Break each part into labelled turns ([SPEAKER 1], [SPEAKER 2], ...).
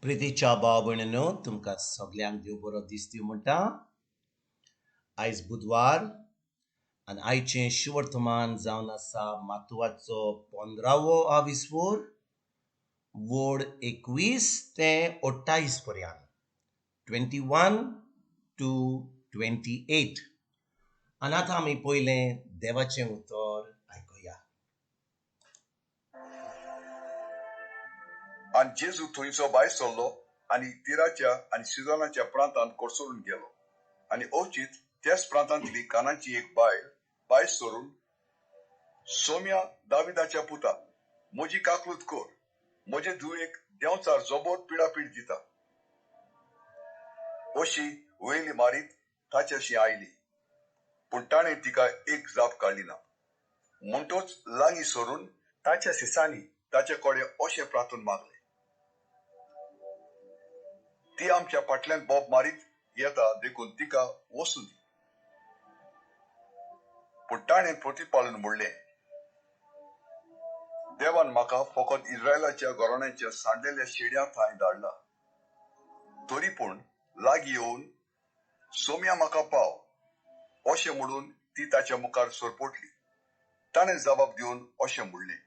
[SPEAKER 1] प्रितीच्या भाव भयणीनो, तुमकां सगल्यांक देव बरो दीस दिवं म्हणटा. आयज बुधवार आनी आयचें शिवर्तमान जावन आसा मातुवाचो 15वो आविस्वोर, वोड 21 ते 28 पर्यंत, 21 to 28. आनी आतां आमी पयलें देवाचें उतर आयकुया.
[SPEAKER 2] आनी जेजू थंयचो भायर सरलो आनी तिराच्या आनी सिदोनाच्या प्रांतांत कोसळून गेलो. आनी अवचीत त्याच प्रांतांतली कानाची एक बायल भायर सरून, सोम्या दाविदाच्या पुता, म्हजी काकलूत कर, म्हजे धुवेक देंवचार जबोर पिडापीड दिता, अशी वयली मारीत ताच्याशी आयली. पूण ताणें तिका एक जाप काडली ना. म्हणटोच लागीं सरून ताच्या सिसांनी ताचे कडेन अशें प्रार्थून मागलें, ती आमच्या फाटल्यान बोब मारीत येता देखून तिका वसूं दी. पूण ताणें प्रतिपालून म्हणलें, देवान म्हाका फकत इस्रायलाच्या घराण्याच्या सांडलेल्या शेड्यां थंय धाडला. तरी पूण लागीं येवन सोम्या म्हाका पाव अशें म्हणून ती ताच्या मुखार सरपटली. ताणें जबाब दिवन अशें म्हणलें,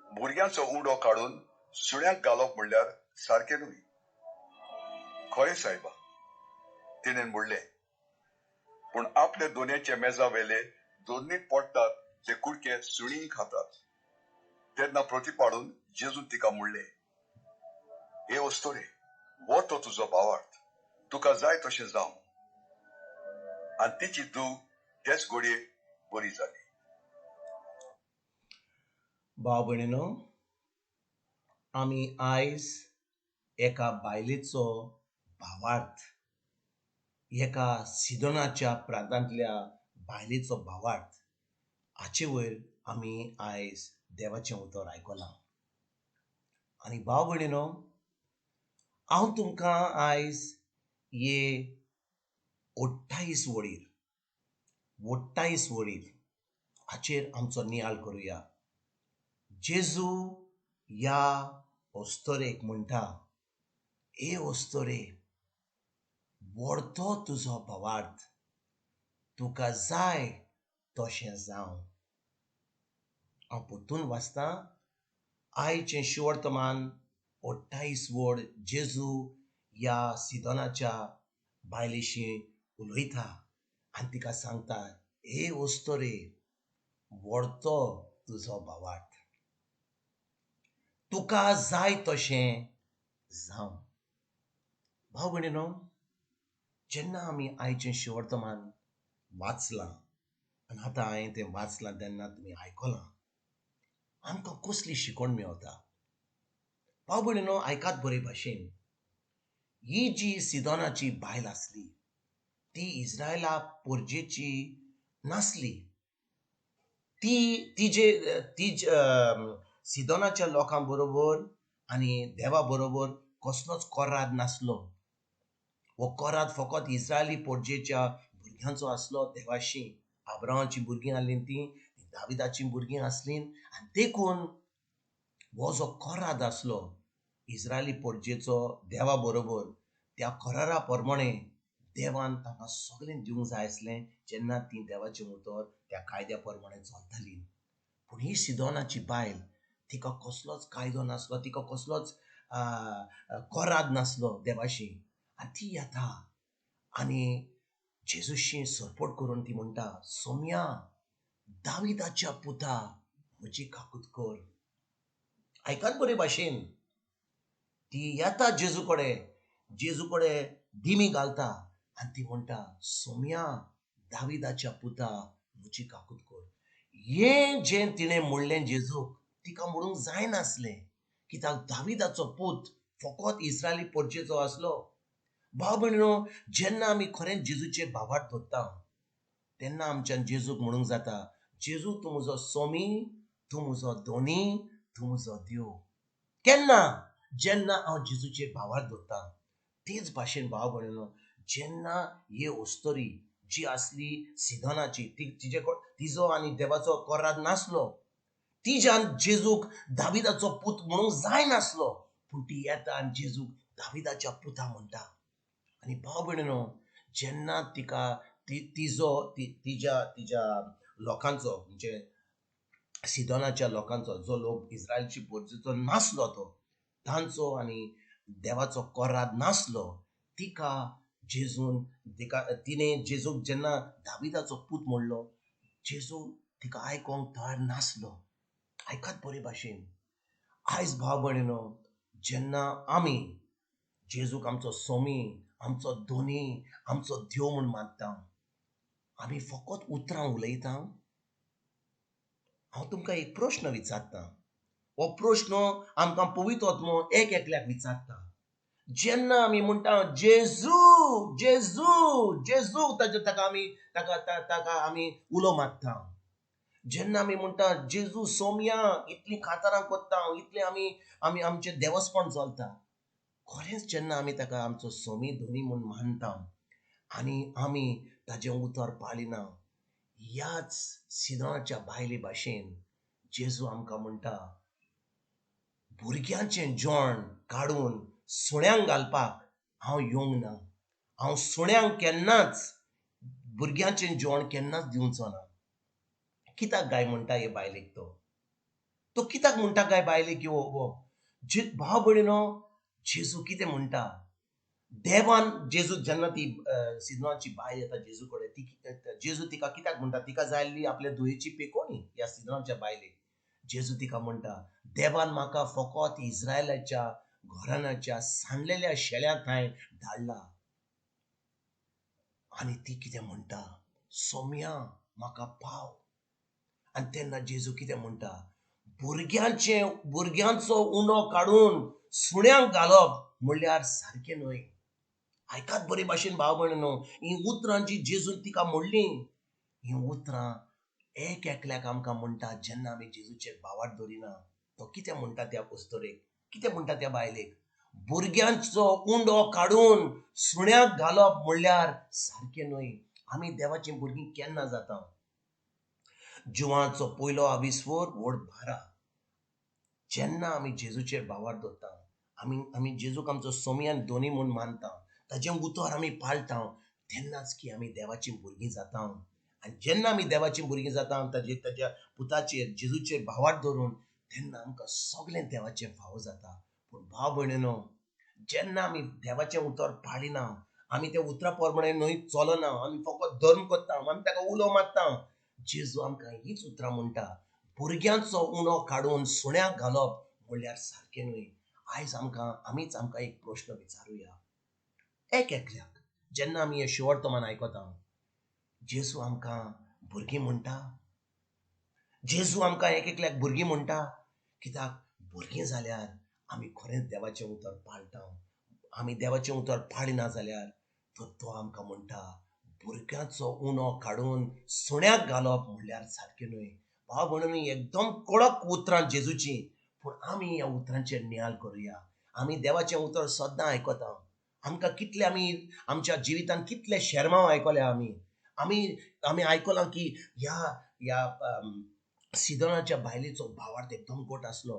[SPEAKER 2] भुरग्यांचो उंडो काडून सुण्यांक घालप म्हणल्यार सारकें न्हय. खरें सायबा, तिणें म्हणलें, पूण आपल्या दोनयाच्या मेजा वेले दोनीत पडटात ते कुडके सुणीं खातात. तेन्ना प्रतिपाडून जेजून तिका म्हणलें, हे अस्तोरे, हो तो तुजो भावार्थ, तुका जाय तशें जावं. आनी तिची धूव तेच घडये बरी जाली.
[SPEAKER 1] भाव भयणीनो, आमी आयज एका बायलेचो भावार्थ, एका सिदोनाच्या प्रांतांतल्या बायलेचो भावार्थ हाचे वयर आमी आयज देवाचें उतर आयकलां. आनी भाव भयणीनो, हांव तुमकां आयज हे 28 वळीर, 28 वळीर हाचेर आमचो नियाळ करुया. जेजू ह्या अस्तोरेक म्हणटा, ए अस्तोरे, व्हडतो तुजो भावार्थ, तुका जाय तशें जावं. हांव परतून वाचतां आयचें शिवर्तमान 28 वड. जेजू ह्या सिदोनाच्या बायलेशी उलयता आनी तिका सांगता, हे अस्तोरे, व्हडतो तुजो भावार्थ, तुका जाय तशें जावं. भाव भयणीनो, जेन्ना आमी आयचें शिवर्तमान वाचलां आनी आतां हांवें तें वाचलां तेन्ना तुमी आयकलां, आमकां कसली शिकवण मेवता. भाव भयणीनो, आयकात बरे भाशेन. ही जी सिदोनाची बायल आसली ती इस्रायला पोरजेची नासली. ती तिजे ती सिदोनाच्या लोकां बरोबर आनी देवा बरोबर कसलोच कोराद नासलो. हो कोराद फकत इस्रायली पोरजेच्या भुरग्यांचो आसलो. देवाशी आब्रामाची भुरगीं आसलीं, तीं दाविदाचीं भुरगीं आसलीं. आनी देखून हो जो कोराद आसलो इस्रायली पोरजेचो देवा बरोबर, त्या करारा प्रमाणे देवान तांकां सगळें दिवंक जाय आसलें जेन्ना तीं देवाचें उतर त्या कायद्या प्रमाणे चलतालीं. पूण ही सिदोनाची बायल, तिका कसलोच कायदो नासलो, तिका कसलोच कोराद नासलो देवाशी. आनी ती येता आनी जेजूशी सरपट करून ती म्हणटा, सोम्या दाविदाच्या पुता, म्हजी काकूत कर. आयकात बरे भाशेन. ती येता जेजू कडेन, जेजू कडेन दिमी घालता आनी ती म्हणटा, सोम्या दाविदाच्या पुता, म्हजी काकूत कर. हें जें तिणें म्हणलें जेजूक, तिका म्हणूंक जायनासलें, कित्याक दाविदाचो पूत फकत इस्रायली पोरजेचो आसलो. भाव भयणीनो, जेन्ना आमी खरेंच जेजूचे भावार्थ धरता तेन्ना आमच्यान जेजूक म्हणूंक जाता, जेजू तूं म्हजो सोमी, तूं म्हजो धनी, तूं म्हजो देव. केन्ना? जेन्ना हांव जेजूचे भावार्थ धरता. तेच भाशेन भाव भयणीनो, जेन्ना ही अस्तोरी जी आसली सिदोनाची, तिजे तिजो आनी देवाचो कोराद नासलो, तिज्यान जेजूक दाविदाचो पूत म्हणूंक जायनासलो. पूण ती येता आनी जेजूक दाविदाच्या पुता म्हणटा. आनी भाव भयणीनो, जेन्ना तिका तिजो तिज्या तिज्या लोकांचो, म्हणजे सिदोनाच्या लोकांचो, जो लोक इस्रायलची पोरजेचो नासलो तो, तांचो आनी देवाचो कोराद नासलो, तिका जेजून तिका तिणें जेजूक जेन्ना दाविदाचो पूत म्हणलो, जेजू तिका आयकोंक तयार नासलो. आयकात बरे भाशेन. आयज भाव भयणीनो, जेन्ना आमी जेजूक आमचो सोमी, आमचो धोनी, आमचो देव म्हूण मानता, आमी फकत उतरां उलयता. हांव तुमकां एक प्रश्न विचारता. हो प्रश्न आमकां पवित्र आत्मो एक एकल्याक विचारता. जेन्ना आमी म्हणटा जेजू जेजू जेजू, ताजे ताका आमी ताका ताका आमी उलो मारता. जेन्ना आमी म्हणटा जेजू सोमया, इतलीं कातारां करता, इतलें आमी आमी आमचें देवस्पण चलता, खरेंच जेन्ना आमी ताका आमचो सोमी धोनी म्हूण मानता आनी आमी ताजें उतर पाळिना, ह्याच सिदोनाच्या बायले भाशेन जेजू आमकां म्हणटा, भुरग्यांचें जेवण काडून सुण्यांक घालपाक हांव येवंक ना. हांव सुण्यांक केन्नाच भुरग्यांचें जेवण केन्नाच दिवचो ना. कित्याक गाय म्हणटा हे बायलेक तो? तो कित्याक म्हणटा गाय बायलेक? हो भाव भयणीनो, जेजू कितें म्हणटा? देवान जेजू जेन्ना ती सिदोनाची बायल येता जेजू कडेन, ती जेजू तिका कित्याक म्हणटा? तिका जाय आसली आपल्या दुयेची पेकोणी ह्या सिदोनाच्या बायलेक. जेजू तिका म्हणटा, देवान म्हाका फकत इस्रायलाच्या घराण्याच्या सांडलेल्या शेळ्या थंय धाडला. आनी ती कितें म्हणटा? सोम्या म्हाका पाव. आनी तेन्ना जेजू कितें म्हणटा? भुरग्यांचे भुरग्यांचो उंडो काडून सुण्यांक घालप म्हणल्यार सारकें न्हय. आयकात बरे भाशेन भाव भयणीनो, हीं उतरां जी जेजून तिका म्हणलीं, हीं उतरां एक एकल्याक आमकां म्हणटा. जेन्ना आमी जेजूचेर भावार्थ दवरिना, तो कितें म्हणटा त्या अस्तुरेक, कितें म्हणटा त्या बायलेक? भुरग्यांचो उंडो काडून सुण्याक घालप म्हणल्यार सारकें न्हय. आमी देवाचीं भुरगीं केन्ना जाता? जिवाचो पयलो आविस्वर व्हड भारा. जेन्ना आमी जेजूचेर भावार्थ दवरता, आमी आमी जेजूक आमचो सोमी आनी दोनी म्हूण मानता, ताजें उतर आमी पाळटा, तेन्नाच की आमी देवाचीं भुरगीं जाता. आनी जेन्ना आमी देवाचीं भुरगीं जाता, ताजे ताज्या पुताचेर जेजूचेर भावार्थ दवरून, तेन्ना आमकां सगळें देवाचें फावो जाता. पूण भाव भयणीनो, जेन्ना आमी देवाचें उतर पाळिना, आमी त्या उतरा प्रमाणे न्हय चलना, आमी फकत धर्म करता, आमी ताका उलो मारता, जेजू आमकां हीच उतरां म्हणटा, भुरग्यांचो उणो काडून सुण्याक घालप म्हणल्यार सारकें न्हय. आयज आमकां आमीच आमकां एक प्रश्न विचारुया एक एकल्याक. जेन्ना आमी हें शिवर्तमान आयकता, जेजू आमकां भुरगीं म्हणटा, जेजू आमकां एक एकल्याक भुरगीं म्हणटा. कित्याक भुरगीं जाल्यार आमी खरेंच देवाचें उतर पाळटा. आमी देवाचें उतर पाळिना जाल्यार तर तो आमकां म्हणटा, भुरग्यांचो उणो काडून सुण्याक घालप म्हणल्यार सारकें न्हय. भाव म्हणून एकदम कडक उतरां जेजूचीं, पूण आमी ह्या उतरांचेर नियाळ करुया. आमी देवाचें उतर सद्दां आयकता. आमकां कितले आमी आमच्या जिवितांत कितले शेरमांव आयकल्या आमी आमी आमी आयकलां की ह्या ह्या सिदोनाच्या बायलेचो भावार्थ एकदम गोट आसलो,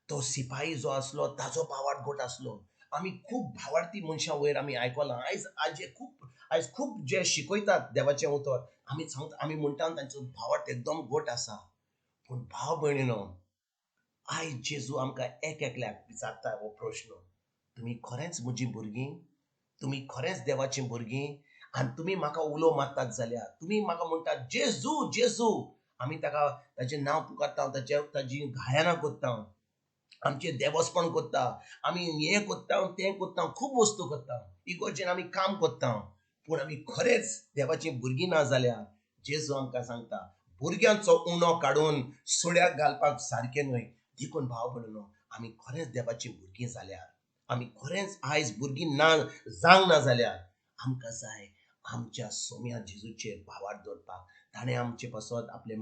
[SPEAKER 1] तो सिपाही जो आसलो ताजो भावार्थ गोट आसलो. आमी खूब भावार्थी मनशां वयर आमी आयकलां. आयज आयज खूब आयज खूब जे शिकयतात देवाचें उतर, आमी सांगता, आमी म्हणटा तांचो भावार्थ एकदम गोट आसा. पूण भाव भयणीनो, आयज जेजू आमकां एक एकल्याक विचारता हो प्रश्न, तुमी खरेंच म्हजीं भुरगीं, तुमी खरेंच देवाचीं भुरगीं, आनी तुमी म्हाका उलो मारतात जाल्यार, तुमी म्हाका म्हणटात जेजू जेजू, आमी ताका ताजें नांव पुकारता, ताजे ताजी गायनां करता, आमचें देवस्पण करता, आमी हें करता तें करता, खूब वस्तू करता, इगोर्जेन आमी काम करता, पूण आमी खरेंच देवाचीं भुरगीं ना जाल्यार जेजू आमकां सांगता, भुरग्यांचो उणो काडून सुण्याक घालपाक सारकें न्हय. देखून भाव भयणीनो, आमी खरेंच देवाचीं भुरगीं जाल्यार, आमी खरेंच आयज भुरगीं ना जावंक ना जाल्यार, आमकां जाय आमच्या सोम्या जेजूचेर भावार्थ दवरपाक. ताणें आमचे पासत आपलें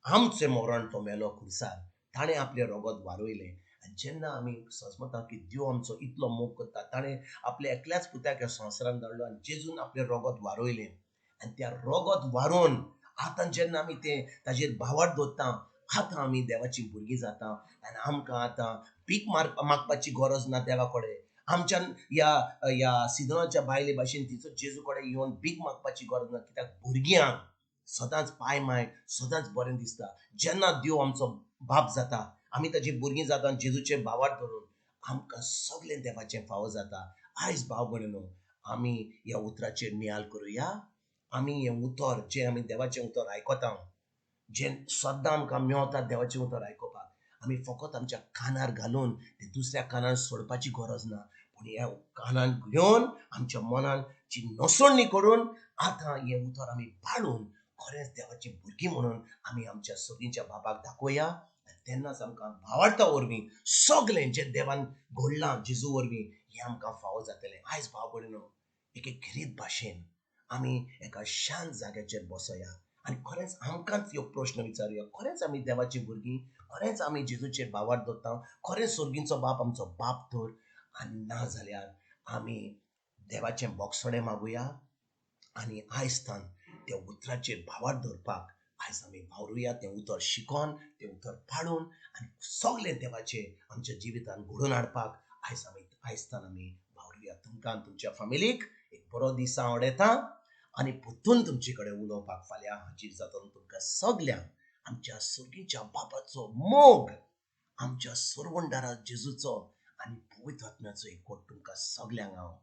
[SPEAKER 1] आमचें मरण तो मेलो खुर्सार, ताणें आपलें रगत वारयलें. आनी जेन्ना आमी सजमता की देव आमचो इतलो मोग करता, ताणें आपल्या एकल्याच पुत्याक ह्या संवसारांत धाडलो आनी जेजून आपलें रगत वारयलें. आनी त्या रगत वारोवन आतां जेन्ना आमी तें ताजेर भावार्थ दवरता, आतां आमी देवाची भुरगीं जाता आनी आमकां आतां भीक मागपाची गरज ना देवा कडेन. आमच्यान ह्या ह्या सिदोनाच्या बायले भाशेन तिचो जेजू कडेन येवन भीक मागपाची गरज ना, कित्याक भुरग्यांक सदांच पाय माय सदांच बरें दिसता. जेन्ना देव आमचो बाप जाता, आमी ताजी भुरगीं जाता जेजूचे भावार्थ धरून आमकां सगळें देवाचें फावो जाता. आयज भाव भयणीनो आमी ह्या उतराचेर नियाळ करुया. आमी हें उतर जें आमी देवाचें उतर आयकता, जें सद्दां आमकां मेवता देवाचें उतर आयकुपाक, आमी फकत आमच्या कानार घालून तें दुसऱ्या कानार सोडपाची गरज ना, पूण ह्या कानान घेवन आमच्या मनान जी नसोडणी करून आतां हें उतर आमी पाळून खरेंच देवाची भुरगीं म्हणून आमी आमच्या सगळींच्या बाबाक दाखोवया. तेन्नाच आमकां भावार्था वरवीं सगळें जें देवान घडलां जेजू वरवीं हें आमकां फावो जातलें. आयज भाव भयणीनो एके खेरीत भाशेन आमी एका शांत जाग्याचेर बसोया आनी खरेंच आमकांच ह्यो प्रश्न विचारुया, खरेंच आमी देवाची भुरगीं, खरेंच आमी जेजूचेर भावार्थ दवरता, खरेंच सर्गींचो बाप आमचो बाप तर, आनी ना जाल्यार आमी देवाचें बोगसणें मागुया आनी आयज तान त्या उतराचेर भावार्थ दवरपाक आयज आमी वावरुया. तें उतर शिकोन, तें उतर पाळून आनी सगळें देवाचें आमच्या जिवितान घडोवन हाडपाक आयज आमी आयजतान आमी वावरुया. तुमकां तुमच्या फामिलीक एक बरो दीस हांव उडयता आनी परतून तुमचे कडेन उलोवपाक फाल्यां हाजीर जातलो. तुमकां सगल्यांक आमच्या सर्गीच्या बापाचो मोग, आमच्या सरवंडारा जेजूचो आनी पवित्र आत्म्याचो एकवट तुमकां सगल्यांक हांव